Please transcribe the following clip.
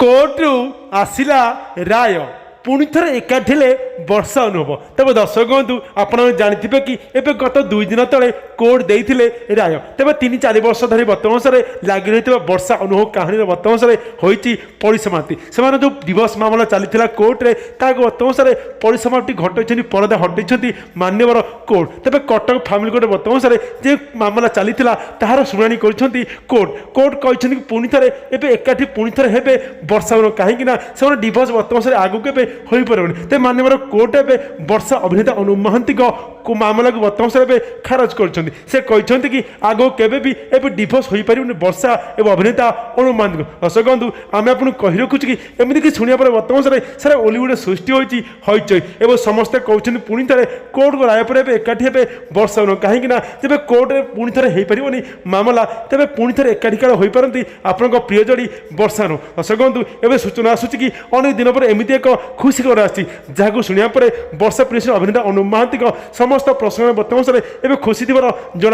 କୋର୍ଟରୁ ଆସିଲା ରାୟ। ପୁଣି ଥରେ ଏକାଠି ହେଲେ ବର୍ଷା ଅନୁଭବ। ତେବେ ଦର୍ଶକ ବନ୍ଧୁ, ଆପଣ ଜାଣିଥିବେ କି ଏବେ ଗତ 2 ଦିନ ତଳେ କୋର୍ଟ ଦେଇଥିଲେ ରାୟ। ତେବେ 3-4 ବର୍ଷ ଧରି ବର୍ତ୍ତମାନ ଲାଗି ରହିଥିବା ବର୍ଷା ଅନୁଭବ କାହାଣୀର ବର୍ତ୍ତମାନ ହୋଇଛି ପରିସମାପ୍ତି। ସେମାନେ ଯେଉଁ ଡିଭୋର୍ସ ମାମଲା ଚାଲିଥିଲା କୋର୍ଟରେ, ତାହାକୁ ବର୍ତ୍ତମାନ ପରିସମାପ୍ତି ଘଟାଇଛନ୍ତି, ପରଦା ହଟେଇଛନ୍ତି ମାନ୍ୟବର କୋର୍ଟ। ତେବେ କଟକ ଫ୍ୟାମିଲି କୋର୍ଟ ବର୍ତ୍ତମାନ ଯେ ମାମଲା ଚାଲିଥିଲା, ତାହାର ଶୁଣାଣି କରିଛନ୍ତି କୋର୍ଟ। କୋର୍ଟ କହିଛନ୍ତି କି ପୁଣି ଥରେ ଏବେ ଏକାଠି ପୁଣି ଥରେ ହେବେ ବର୍ଷା ଅନୁଭବ। କାହିଁକି ନା ସେମାନେ ଡିଭୋର୍ସ ବର୍ତ୍ତମାନ ଆଗକୁ ଏବେ ହୋଇପାରିବନି। ତେବେ ମାନ୍ୟବର କୋର୍ଟ ଏବେ ବର୍ଷା ଅଭିନେତା ଅନୁପ ମହାନ୍ତିଙ୍କ ମାମଲାକୁ ବର୍ତ୍ତମାନ ଏବେ ଖାରଜ କରିଛନ୍ତି। ସେ କହିଛନ୍ତି କି ଆଗକୁ କେବେ ବି ଏବେ ଡିଭୋର୍ସ ହୋଇପାରିବନି ବର୍ଷା ଏବଂ ଅଭିନେତା ଅନୁପ ମହାନ୍ତିଙ୍କ। ଦର୍ଶକ ବନ୍ଧୁ, ଆମେ ଆପଣଙ୍କୁ କହି ରଖୁଛୁ କି ଏମିତିକି ଶୁଣିବା ପରେ ବର୍ତ୍ତମାନ ସାରା ଓଲିଉଡ଼ରେ ସୃଷ୍ଟି ହୋଇଛି ହଇଚଇ ଏବଂ ସମସ୍ତେ କହୁଛନ୍ତି ପୁଣି ଥରେ କୋର୍ଟଙ୍କ ରାୟ ପରେ ଏବେ ଏକାଠି ହେବେ ବର୍ଷା ଅନୁପ। କାହିଁକି ନା ଯେବେ କୋର୍ଟରେ ପୁଣି ଥରେ ହେଇପାରିବନି ମାମଲା, ତେବେ ପୁଣି ଥରେ ଏକାଠି କାଳ ହୋଇପାରନ୍ତି ଆପଣଙ୍କ ପ୍ରିୟ ଯୋଡ଼ି ବର୍ଷା ଅନୁପ। ଦର୍ଶକ ବନ୍ଧୁ, ଏବେ ସୂଚନା ଆସୁଛି କି ଅନେକ ଦିନ ପରେ ଏମିତି ଏକ ଖୁସି ଖବର ଆସିଛି, ଯାହାକୁ ଶୁଣିବା ପରେ ବର୍ଷା ପ୍ରିୟ ଅଭିନେତା ଅନୁପ ମହାନ୍ତିଙ୍କ ସମସ୍ତ ପ୍ରଶଂସା ବର୍ତ୍ତମାନ ଏବେ ଖୁସି ଥିବାର ଜଣା